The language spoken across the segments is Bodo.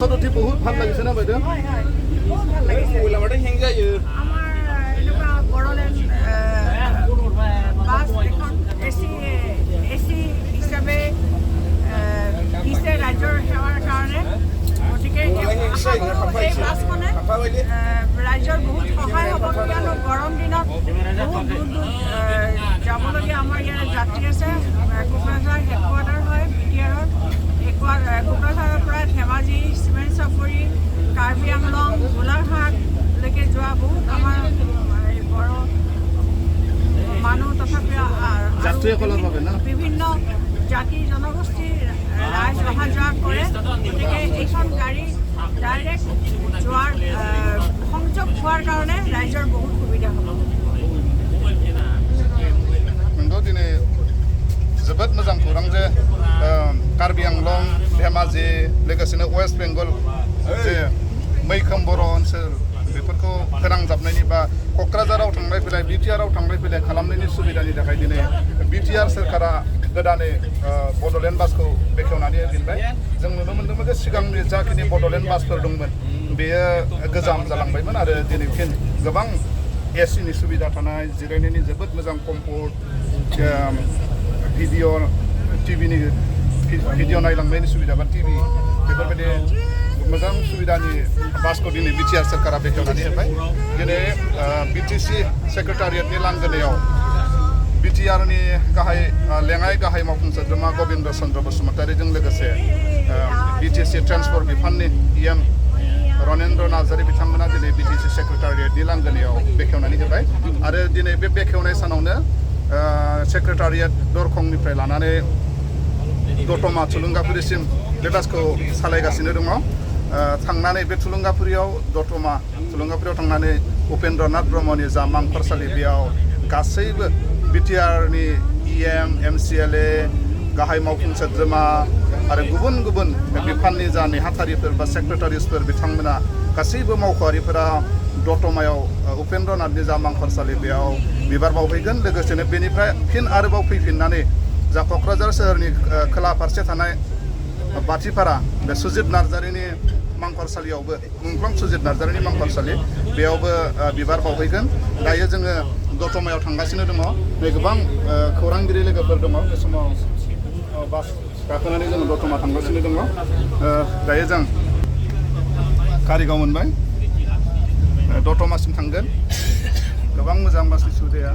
Thì बहुत ভাল লাগিছে না বাইদেউ হয় হয় বহুত ভাল লাগিছে ওলামাতে হেং যায় আমাৰ এনেকুৱা বড়োলেণ্ড বাছ এখন এচি হিচাপে দিছে ৰাজ্যৰ সেৱাৰ কাৰণে গতিকে এই বাছখনে ৰাজ্যৰ বহুত সহায় হ'ব কিয়নো গৰম দিনত বহুত দূৰ দূৰ যাবলগীয়া আমাৰ ইয়াৰ যাত্ৰী আছে কোকৰাঝাৰ হেডকোৱাৰ্টাৰ হয় বিটিআৰত কোকৰাঝাৰৰ পৰা ধেমাজি চিমেণ্ট চাপৰি কাৰ্বি আংলং গোলাঘাটলৈকে যোৱা বহুত আমাৰ বড় মানুহ তথাপিও বিভিন্ন জাতি জনগোষ্ঠীৰ ৰাইজ অহা যোৱা কৰে গতিকে এইখন গাড়ী ডাইৰেক্ট যোৱাৰ সংযোগ হোৱাৰ কাৰণে ৰাইজৰ বহুত সুবিধা হ'ব जोबोद मोजां खौरां जे कार्बि आंलं धेमाजि लोगोसेनो वेस्ट बेंगल जे मैखोम बर' ओनसोल बेफोरखौ फोनांजाबनायनि बा क'क्राझाराव थांलाय फैलाय बिटिआरआव थांलाय फैलाय खालामनायनि सुबिदानि थाखाय दिनै बिटिआर सोरखारा गोदानै बड'लेण्ड बासखौ बेखेवनानै होफिनबाय जों नुनो मोन्दोंमोन जे सिगांनि जाखिनि बड'लेण्ड बासफोर दंमोन बेयो गोजाम जालांबायमोन आरो दिनै फिन गोबां एसिनि सुबिदा थानाय जिरायनायनि जोबोद मोजां कम्फर्ट भिडिअ टिभिनि भिडिअ नायलांनायनि सुबिदा बा टिभि बेफोरबायदि मोजां सुबिदानि बासखौ दिनै बिटिआर सोरखारा बेखेवनानै होबाय दिनै बिटिसि सेक्रेटारियेटनि लांगोनायाव बिटिआरनि गाहाय लेङाइ गाहाय मावफुं सोद्रोमा गबिन्द चन्द्र बसुमतारीजों लोगोसे बिटिसि ट्रान्सपर्ट बिफाननि इएम रनेन्द्र नार्जारी बिथांमोना दिनै बिटिसि सेक्रेटारियेटनि लांगोनायाव बेखेवनानै होबाय आरो दिनै बे बेखेवनाय सानावनो सेक्रेटारियेट दरखंनिफ्राय लानानै दतमा थुलुंगाफुरिसिम बे बासखौ सालायगासिनो दङ थांनानै बे थुलुंगाफुरियाव दतमा थुलुंगाफुरियाव थांनानै उपेन्द्रनाथ ब्रह्मनि जा मांखरसालि बेयाव गासैबो बिटिआरनि इएम एमसिएलए गाहाय मावफुं सोद्रोमा आरो गुबुन गुबुन बिफाननि जा नेहाथारिफोर बा सेक्रेटारिसफोर बिथांमोना गासैबो मावख'आरिफोरा दतमायाव उपेन्द्रनाथनि जा मांखरसालि बेयाव बिबार बावहैगोन लोगोसेनो बेनिफ्राय फिन आरोबाव फैफिननानै जा क'क्राझार सोहोरनि खोला फारसे थानाय बाथिपारा बे सुजित नार्जारीनि मांखरसालियावबो मुंख्लं सुजित नार्जारीनि मांखरसालि बेयावबो बिबार बावहैगोन दायो जोङो दतमायाव थांगासिनो दङ नै गोबां खौरांगिरि लोगोफोर दङ बे समाव बास गाखोनानै जोङो दतमा थांगासिनो दङ दायो जों कारिगाव मोनबाय दतमासिम थांगोन गोबां मोजां बासनि सुबिदाया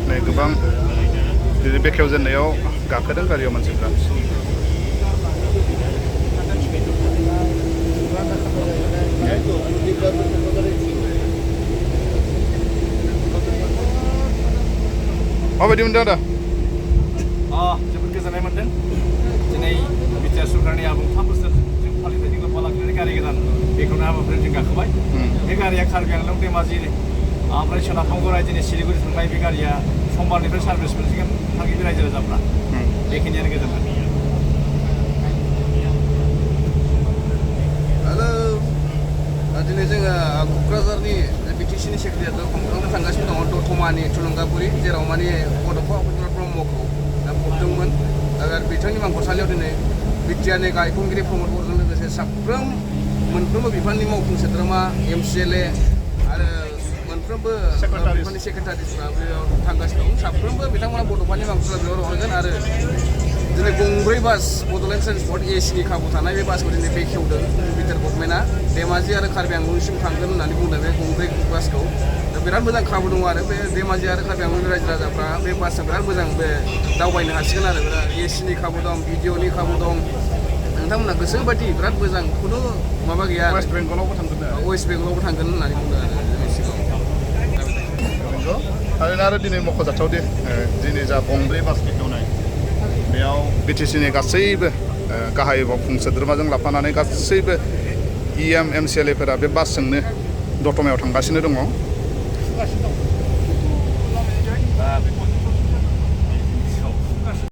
नै गोबां बेखेवजेननायाव गाखोदों गारियाव मानसिफ्रा माबायदि मोनदों आदा जोबोद गोजोननाय मोनदों दिनै बिटिआर सरकारनि आबुं 3 बोसोर जों फालिथायनि लोब्बा लाखिनानै गारि गोदान बेखौनो हाबाफारियाव जों गाखोबाय बे गारिया कार्बि आंलं धेमाजि ओमफ्राय सोनाब बंग रायजोनि सिलिगुरि थांनाय बे गारिया समबारनिफ्राय सार्भिस मोनसिगोन थागिबि रायजो राजाफ्रा बेखिनियानो गोजोननाय हेलो दिनै जोङो क'क्राझारनि बिटिसिनि सेक्रेटारियेटआव खुंखांनो थांगासिनो दङ दतमानि थुलुंगाफुरि जेराव माने बड'फा उपेन्द्र ब्रह्मखौ फबदोंमोन आरो बिथांनि मांखरसालियाव दिनै बिटिआरनि गाहाय खुंगिरि प्रमद बर'जों लोगोसे मोनफ्रोमबो बिफाननि मावफुं सोद्रोमा एमसिएलए आरो मोनफ्रोमबो बिफाननि सेक्रेटारिफोरा बेयाव थांगासिनो दं साफ्रोमबो बिथांमोना बड'फानि मांखरसालियाव रंजागोन आरो दिनै गंब्रै बास बड'लेण्ड ट्रेन्सपर्ट एसिनि खाबु थानाय बे बासखौ दिनै बेखेवदों बिटिआर गभर्नमेन्टआ धेमाजि आरो कार्बि आंलंसिम थांगोन होननानै बुंदों बे गंब्रै बासखौ दा बिराद मोजां खाबु दङ आरो बे धेमाजि आरो कार्बि आंलंनि रायजो राजाफ्रा बे बासजों बिराद मोजां बे दावबायनो हासिगोन आरो बिराद एसिनि खाबु दं भिडिअनि खाबु दं नोंथांमोना गोसो बायदि बिराद मोजां खुनु माबा गैया वेस्ट बेंगलावबो थांगोन होननानै बुंदों आरो थारैनो आरो दिनै मख'जाथावदि दिनै जा गंब्रै बास बेखेवनाय बेयाव बिटिसिनि गासैबो गाहाय मावफुं सोद्रोमाजों लाफानानै गासैबो इएम एमसिएलएफोरा बे बासजोंनो दतमायाव थांगासिनो दङ